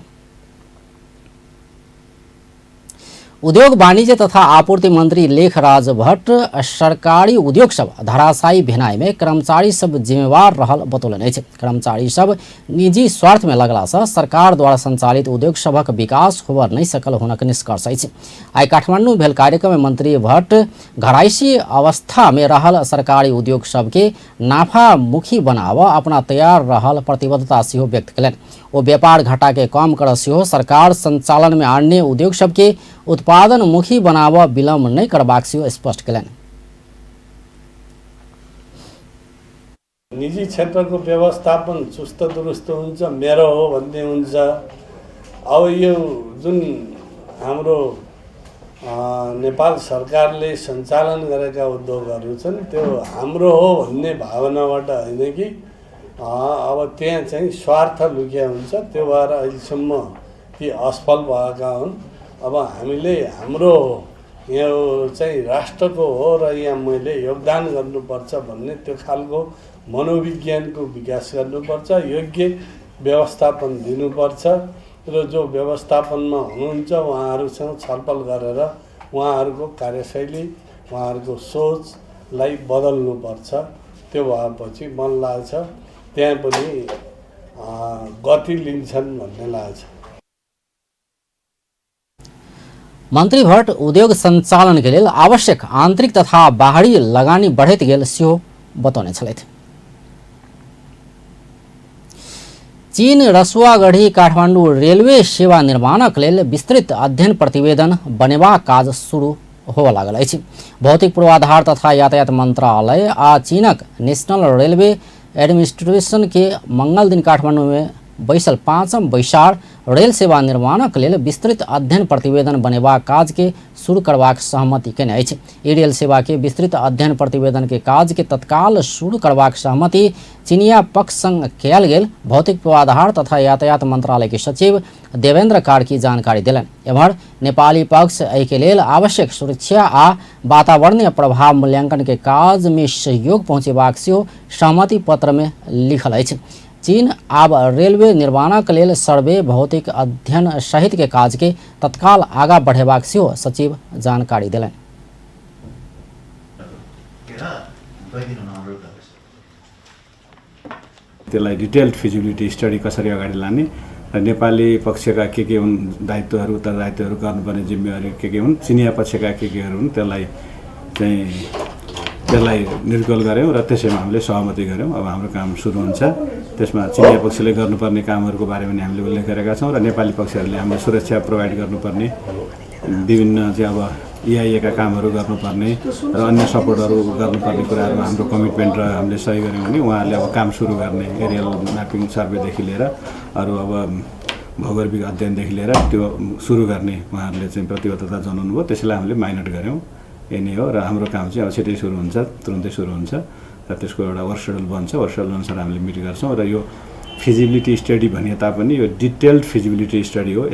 उद्योग वाणिज्य तथा आपूर्ति मंत्री लेखराज भट्ट सरकारी उद्योग सब धराशायी भेनाइ में कर्मचारी सब जिम्मेवार रहल बतौलनि अछि। कर्मचारी सब निजी स्वार्थ में लगला सँ सरकार द्वारा संचालित उद्योग सभक विकास होबय नहि सकल हुनक निष्कर्ष अछि। आइ काठमांडू भेल कार्यक्रम में मंत्री भट्ट घरायसी अवस्था में रहल सरकारी उद्योग सबके नाफामुखी बनाबऽ अपना तैयार रहल प्रतिबद्धता सेहो व्यक्त कयलनि। ओ व्यापार घाटाके कम करऽ सेहो सरकार संचालनमे आनने उद्योग सबके उत्पादनमुखी बनाबऽ विलम्ब नहि करबाक सेहो स्पष्ट कयलनि। निजी क्षेत्रको व्यवस्थापन चुस्त दुरुस्त हुन्छ, मेरो हो भन्ने हुन्छ। अब यो जुन हाम्रो नेपाल सरकारले सञ्चालन गरेका उद्योगहरू छन् त्यो हाम्रो हो भन्ने भावनाबाट होइन कि अब त्यहाँ चाहिँ स्वार्थ लुकिया हुन्छ, त्यो भएर अहिलेसम्म ती असफल भएका हुन्। अब हामीले हाम्रो यो चाहिँ राष्ट्रको हो र यहाँ मैले योगदान गर्नुपर्छ भन्ने त्यो खालको मनोविज्ञानको विकास गर्नुपर्छ, योग्य व्यवस्थापन दिनुपर्छ र जो व्यवस्थापनमा हुनुहुन्छ उहाँहरूसँग छलफल गरेर उहाँहरूको कार्यशैली, उहाँहरूको सोचलाई बदल्नुपर्छ। त्यो भएपछि मन लाग्छ त्यहाँ पनि गति लिन्छन् भन्ने लाग्छ। मंत्री भट्ट उद्योग संचालन के लेल आवश्यक आंतरिक तथा बाहरी लगानी बढ़ैत गेल सेहो बतौने छलथि। चीन रसुवागढ़ी काठमांडू रेलवे सेवा निर्माणक लेल विस्तृत अध्ययन प्रतिवेदन बनेबाक काज शुरू होबय लागल अछि। भौतिक पूर्वाधार तथा यातायात मंत्रालय आ चीनक नेशनल रेलवे एडमिनिस्ट्रेशन के मंगल दिन काठमांडू में बैसल पाँचम बैसार रेल सेवा निर्माणक लेल विस्तृत अध्ययन प्रतिवेदन बनेबाक काज के शुरू करबाक सहमति केने अछि। ई रेल सेवा के विस्तृत अध्ययन प्रतिवेदन के काज के तत्काल शुरू करबाक सहमति चीनिया पक्ष संग कयल गेल भौतिक पूर्वाधार तथा यातायात मंत्रालय के सचिव देवेंद्र कार्की जानकारी देलनि। एम्हर नेपाली पक्ष एहिके लेल आवश्यक सुरक्षा आ वातावरणीय प्रभाव मूल्यांकन के काज में सहयोग पहुँचेबाक सेहो सहमति पत्र में लिखल अछि। चीन आब रेलवे निर्माणक लेल सर्वे, भौतिक अध्ययन सहित के काज के तत्काल आगा बढ़ेबाक सेहो सचिव जानकारी देलनि। त्यसलाई डिटेल्ड फिजिबिलिटी स्टडी कसरी अगाडि लाने र नेपाली पक्षका के हुन् दायित्वहरू, उत्तरदायित्वहरू, गर्नुपर्ने जिम्मेवारी के हुन्, चिनिया पक्षका केहरू हुन्, त्यसलाई चाहिँ त्यसलाई निर्गोल गऱ्यौँ र त्यसैमा हामीले सहमति गऱ्यौँ। अब हाम्रो काम सुरु हुन्छ। त्यसमा चिनिया पक्षले गर्नुपर्ने कामहरूको बारेमा पनि हामीले उल्लेख गरेका छौँ र नेपाली पक्षहरूले हामीले सुरक्षा प्रोभाइड गर्नुपर्ने, विभिन्न चाहिँ अब इआइएका कामहरू गर्नुपर्ने र अन्य सपोर्टहरू गर्नुपर्ने कुराहरूमा हाम्रो कमिटमेन्ट र हामीले सही गऱ्यौँ भने उहाँहरूले अब काम सुरु गर्ने, एरियल म्यापिङ सर्वेदेखि लिएर अरू अब भौगर्भिक अध्ययनदेखि लिएर त्यो सुरु गर्ने उहाँहरूले चाहिँ प्रतिबद्धता जनाउनु भयो। त्यसैलाई हामीले माइनट गऱ्यौँ। यही नै हो र हाम्रो काम चाहिँ अब छिटै सुरु हुन्छ, तुरुन्तै सुरु हुन्छ र त्यसको एउटा वर्क सेड्युल बन्छ। वर्क सेड्युल अनुसार हामीले मिट गर्छौँ र यो फिजिबिलिटी स्टडी भनिए तापनि यो डिटेल्ड फिजिबिलिटी स्टडी हो।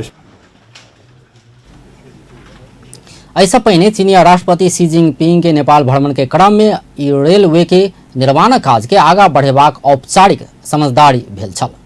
ऐसा पहिने चीनिया राष्ट्रपति शी जिनपिंग के नेपाल भ्रमण के क्रम में ई रेलवे के निर्माण काज के आगा बढ़ेबाक औपचारिक समझदारी भेल छल।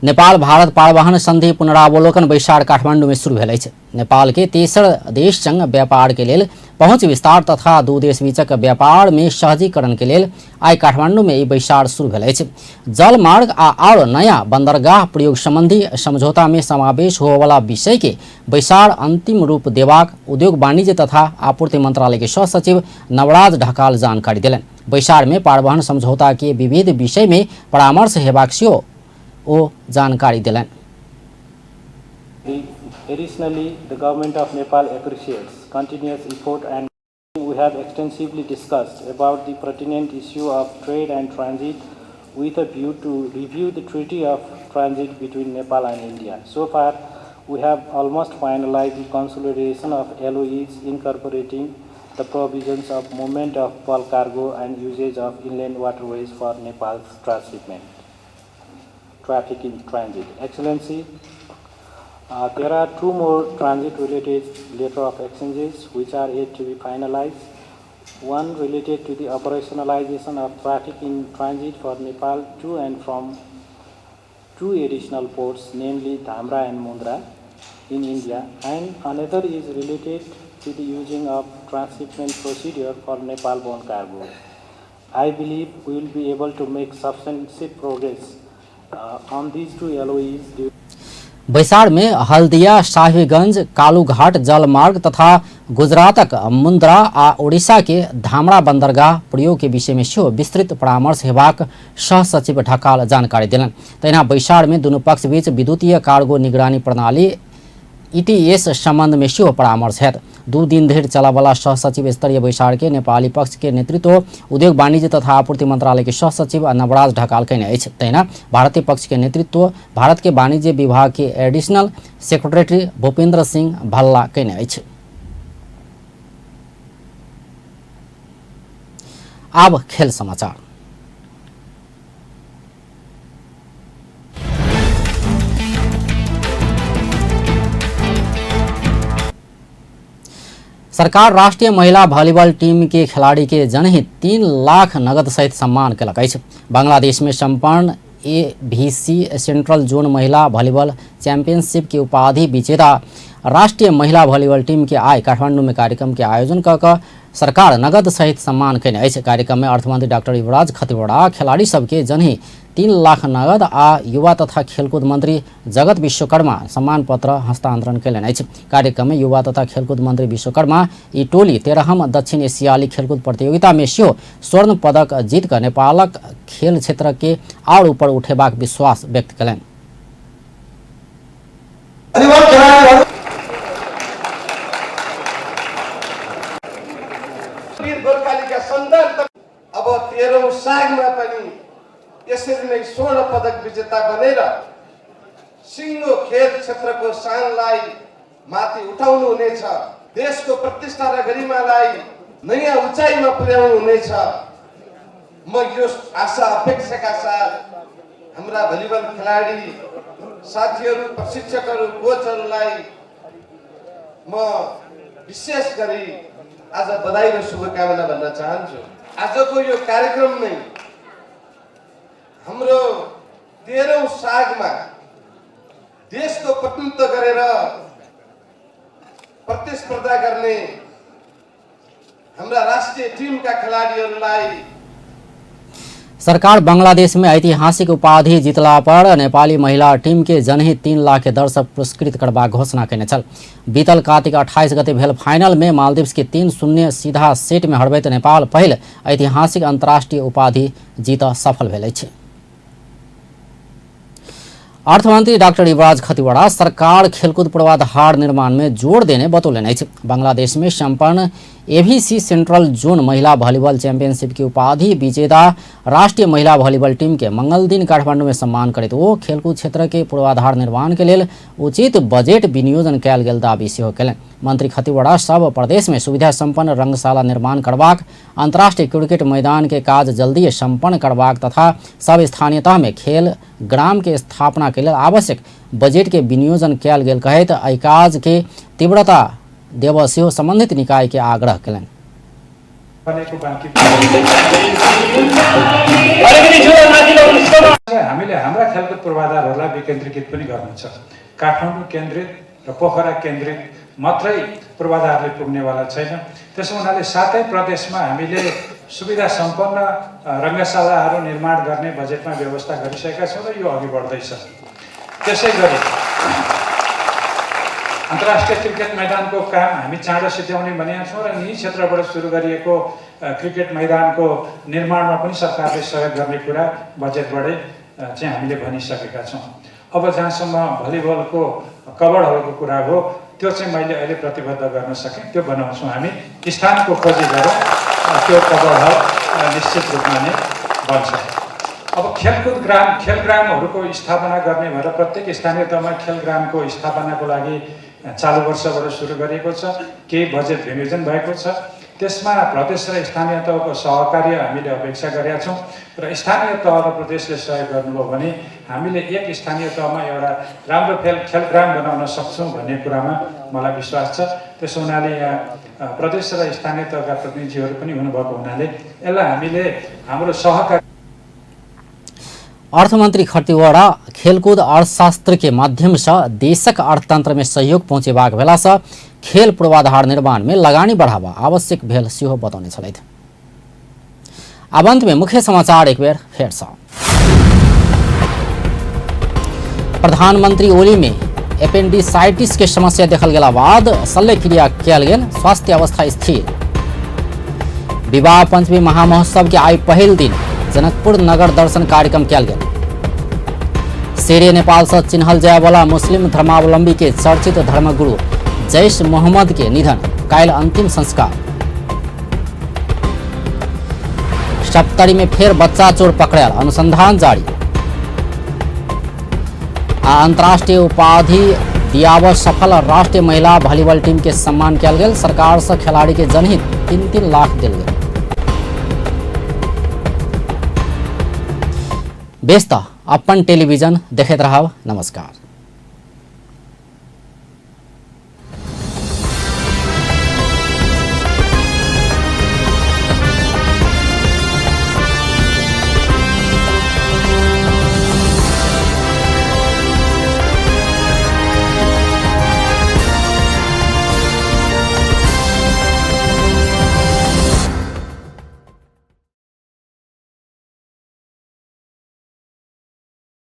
नेपाल भारत पारवाहन संधि पुनरावलोकन बैसार काठमांडू में शुरू भेल अछि। नेपाल के तेसर देश संग व्यापार के लेल पहुँच विस्तार तथा दू देश बीचक व्यापार में सहजीकरण के लेल आइ काठमांडू में ई बैसार शुरू भेल अछि। जलमार्ग आ और नया बंदरगाह प्रयोग संबंधी समझौता में समावेश होबयवला विषय के बैसार अंतिम रूप देबाक उद्योग वाणिज्य तथा आपूर्ति मंत्रालय के सहसचिव नवराज ढकाल जानकारी देलनि। बैसार में पारवहन समझौता के विविध विषय में परामर्श हेबाक सेहो ओ जानकारी देलनि। Additionally, the government of Nepal appreciates continuous effort and we have extensively discussed about the pertinent issue of trade and transit with a view to review the treaty of transit between Nepal and India. So far, we have almost finalized the consolidation of LOEs incorporating the provisions of movement of bulk cargo and usage of inland waterways for Nepal's transshipment, traffic in transit. Excellency, there are two more transit-related letter of exchanges which are yet to be finalized. One related to the operationalization of traffic in transit for Nepal to and from two additional ports, namely Dhamra and Mundra. in India, and another is related to the using of transshipment procedure for Nepal-bound cargo. I believe we will be able to make substantive progress on these two LOEs. बैसार में हल्दिया, साहिबगंज, कालूघाट जलमार्ग तथा गुजरातक मुंद्रा आ ओडिशा के धामरा बंदरगाह प्रयोग के विषय में सेहो विस्तृत परामर्श हेबाक सह सचिव ढकाल जानकारी देलनि। तहिना बैसार में दुनू पक्ष बीच विद्युतीय कार्गो निगरानी प्रणाली ईटीएस संबंध में सेहो परामर्श हैत। 2 दिन धरि चलयवला सह सचिव स्तरीय बैसार के नेपाली पक्ष के नेतृत्व उद्योग वाणिज्य तथा आपूर्ति मंत्रालय के सह सचिव नवराज ढकाल कयने अछि। तहिना भारतीय पक्ष के नेतृत्व भारत के वाणिज्य विभाग के एडिशनल सेक्रेटरी भूपेंद्र सिंह भल्ला कयने अछि। आब खेल समाचार। सरकार राष्ट्रीय महिला वॉलीबॉल टीम के खिलाड़ी के जनहित 3 लाख नगद सहित सम्मान केलक अछि। बांग्लादेश में सम्पन्न एवीसी सेंट्रल जोन महिला वॉलीबॉल चैंपियनशिप के उपाधि विजेता राष्ट्रीय महिला वॉलीबॉल टीम के आइ काठमांडू में कार्यक्रम के आयोजन क सरकार नगद सहित सम्मान कयने अछि। कार्यक्रम में अर्थमंत्री डॉक्टर युवराज खतिवड़ा खिलाड़ी सबके जनहि 3 लाख नगद आ युवा तथा खेलकूद मंत्री जगत विश्वकर्मा सम्मान पत्र हस्तांतरण कयलनि अछि। कार्यक्रम में युवा तथा खेलकूद मंत्री विश्वकर्मा ई टोली 13म दक्षिण एशियाली खेलकूद प्रतियोगिता में सेहो स्वर्ण पदक जीत कऽ नेपालक खेल क्षेत्र के और ऊपर उठेबाक विश्वास व्यक्त कयलनि। अब 13औं सागमा पनि यसरी नै स्वर्ण पदक विजेता बनेर सिङ्गो खेल क्षेत्रको शानलाई माथि उठाउनु हुनेछ, देशको प्रतिष्ठा र गरिमालाई नयाँ उचाइमा पुर्याउनु हुनेछ। म यो आशा अपेक्षाका साथ हाम्रा भलिबल खेलाडी साथीहरू, प्रशिक्षकहरू, कोचहरूलाई म विशेष गरी आज बधाई र शुभकामना भन्न चाहन्छु। आजको यो कार्यक्रम नै हाम्रो 13औं सागमा देशको प्रतिनिधित्व गरेर प्रतिस्पर्धा गर्ने हाम्रा राष्ट्रिय टिमका खेलाडीहरूलाई सरकार बांग्लादेश में ऐतिहासिक उपाधि जीतला पर नेपाली महिला टीम के जनहित 3 लाख के दर से पुरस्कृत करबाक घोषणा कयने छल। बीतल कार्तिक 28 गते भेल फाइनल में मालदीव्स के 3-0 सीधा सेट में हरबैत नेपाल पहिल ऐतिहासिक अंतर्राष्ट्रीय उपाधि जीत सफल भेल अछि। अर्थमंत्री डॉक्टर युवराज खतिवड़ा सरकार खेलकूद पूर्वाधार निर्माण में जोर देने बतौलनि अछि। बांग्लादेश में सम्पन्न एवीसी सेंट्रल जोन महिला वॉलीबॉल चैंपियनशिप की उपाधि विजेता राष्ट्रीय महिला वॉलीबॉल टीम के मंगल दिन काठमांडू में सम्मान करैत ओ खेलकूद क्षेत्र के पूर्वाधार निर्माण के लेल उचित बजट विनियोजन कयल गेल दावी सेहो कयलनि। मंत्री खतिवड़ा सब प्रदेश में सुविधा सम्पन्न रंगशाला निर्माण करबाक, अंतर्राष्ट्रीय क्रिकेट मैदान के काज जल्दी सम्पन्न करबाक तथा सब स्थानीय तह में खेल ग्राम के स्थापना के लेल आवश्यक बजट के विनियोजन कयल गेल कहैत एहि काज के तीव्रता देव सेहो संबंधित निकाय के आग्रह कयलनि। हामीले हाम्रा खेलकुद पूर्वाधारहरूलाई विकेन्द्रीकृत पनि गर्नु छ। काठमाडौँ केन्द्रित र पोखरा केन्द्रित मात्रै पूर्वाधारले पुग्नेवाला छैन। त्यसो हुनाले सातै प्रदेशमा हामीले सुविधा सम्पन्न रङ्गशालाहरू निर्माण गर्ने बजेटमा व्यवस्था गरिसकेका छौँ र यो अघि बढ्दैछ। त्यसै गरी अन्तर्राष्ट्रिय क्रिकेट मैदानको काम हामी चाँडो सिद्ध्याउने भनेका छौँ र निजी क्षेत्रबाट सुरु गरिएको क्रिकेट मैदानको निर्माणमा पनि सरकारले सहयोग गर्ने कुरा बजेटबाटै चाहिँ हामीले भनिसकेका छौँ। अब जहाँसम्म भलिबलको कभर हलको कुरा हो, त्यो चाहिँ मैले अहिले प्रतिबद्ध गर्न सकेँ, त्यो बनाउँछौँ हामी। स्थानको खोजी गरौँ, त्यो कभर हल निश्चित रूपमा नै बन्छ। अब खेलकुद ग्राम, खेलग्रामहरूको स्थापना गर्ने भनेर प्रत्येक स्थानीय तहमा खेलग्रामको स्थापनाको लागि चालु वर्षबाट सुरु गरिएको छ। केही बजेट विनियोजन भएको छ, त्यसमा प्रदेश र स्थानीय तहको सहकार्य हामीले अपेक्षा गरेका छौँ र स्थानीय तह र प्रदेशले सहयोग गर्नुभयो भने हामीले एक स्थानीय तहमा एउटा राम्रो खेलग्राम बनाउन सक्छौँ भन्ने कुरामा मलाई विश्वास छ। त्यसो हुनाले यहाँ प्रदेश र स्थानीय तहका प्रतिनिधिहरू पनि हुनुभएको हुनाले यसलाई हामीले हाम्रो सहकार्य। अर्थमन्त्री खतिवड़ा खेलकुद अर्थशास्त्र के माध्यम से देशक अर्थतंत्र में सहयोग पहुँचेबाक भेलासँ खेल पूर्वाधार निर्माण में लगानी बढ़ावा आवश्यक भेल सेहो बतौने छलथि। आब अंत में मुख्य समाचार एक बेर फेरसँ। प्रधानमंत्री ओली में एपेंडिसाइटिस के समस्या देखल गेला बाद शल्यक्रिया कयल गेल, स्वास्थ्य अवस्था स्थिर। विवाह पंचमी महामहोत्सव के आइ पहिल दिन जनकपुर नगर दर्शन कार्यक्रम कयल गेल। शेरे नेपाल से चिन्हल जाय वाला मुस्लिम धर्मावलंबी के चर्चित धर्मगुरु जैश मोहम्मद के निधन, काल्हि अंतिम संस्कार। सप्तरी में फेर बच्चा चोर पकड़ायल, अनुसंधान जारी। आ अंतर्राष्ट्रीय उपाधि दियाब सफल राष्ट्रीय महिला वॉलीबॉल टीम के सम्मान कयल गेल, सरकार से खिलाड़ी के जनहित 3-3 लाख देल गेल। बेस त अपन टेलीविजन देखैत रहब। नमस्कार।